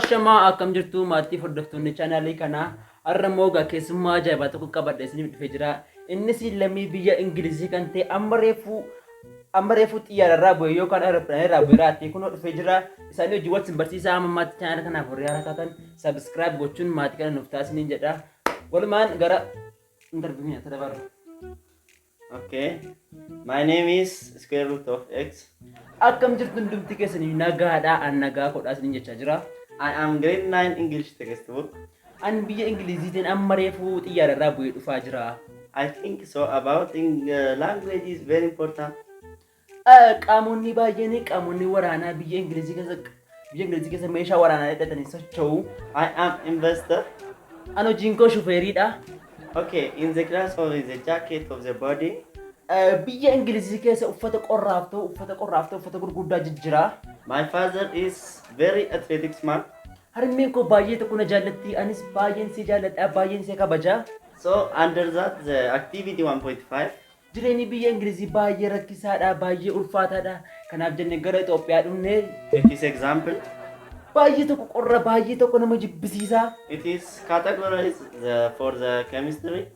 Ashamaa, akkam jirtu maatii hordoftoonni chaanaalii kanaa? Har'a immoo egaa keessummaa ajaa'ibaa tokko qabadhe isiniif dhufee jira. Innis lammii biyya Ingilizii kan ta'e amma reefuu xiyyaararraa bu'e yookaan aeroplaneirraa bu'e raatee kunoo dhufee jira. Isaanii hojii wal sin barsiisaa. Amma ammaatti chaanaala kanaaf warri haaraa taatan subscribe gochuun maatii kana nuuf taasisaniin jedha. Walumaan gara interview keenyatti dabarra. Okay. My name is square root of x. Akkam jirtu hundumti keessanii? Nagaadhaa? An nagaa kodhaa isiniin jechaa jira. I am grade 9 English textbook. An biyya Ingiliziitiin amma reefuu xiyyaararraa bu'ee dhufaa jira. I think so about in, language is very important. Qaamonni baay'een, qaamonni waraanaa biyya Ingilizii keessa meeshaa waraanaa hidhatanii socho'u. I am investor. An hojiin koo shufeeriidha. Okay, in the class of the jacket of the body. Biyya Ingilizii keessa uffata qorraaf ta'u, uffata gurguddaa jijjiraa. My father is very athletics man. Harmeen koo baay'ee tokko na jaallatti, anis baay'een si jaalladha, baay'een si kabaja. So under that the activity 1.5. Jireenyi biyya Ingilizii baay'ee rakkisaadha, baay'ee ulfaataadha. Kanaaf jennee gara Itoophiyaa dhufnee. It is example. Baay'ee tokko qorra, baay'ee tokko nama jibbisiisa. It is categorized for the chemistry.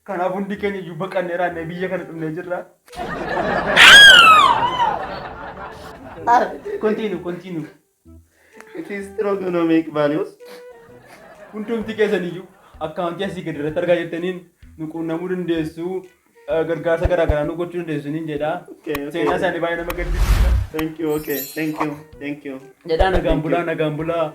Kanaaf hundi keenya iyyuu baqannee raannee biyya kana dhufnee jirra. Continue, continue. It is trigonomic values. Hundumti keessan iyyuu akkaawuntii asii gadi irratti argaa jirtaniin nu quunnamuu dandeessu. Gargaarsa garaa garaa nu gochuu dandeessu niin jedha. Okay. Seenaa isaanii baay'ee nama gaddisiisa. Thank you. Okay. Thank you. Thank you. Jedhaa, nagaan bulaa, nagaan bulaa.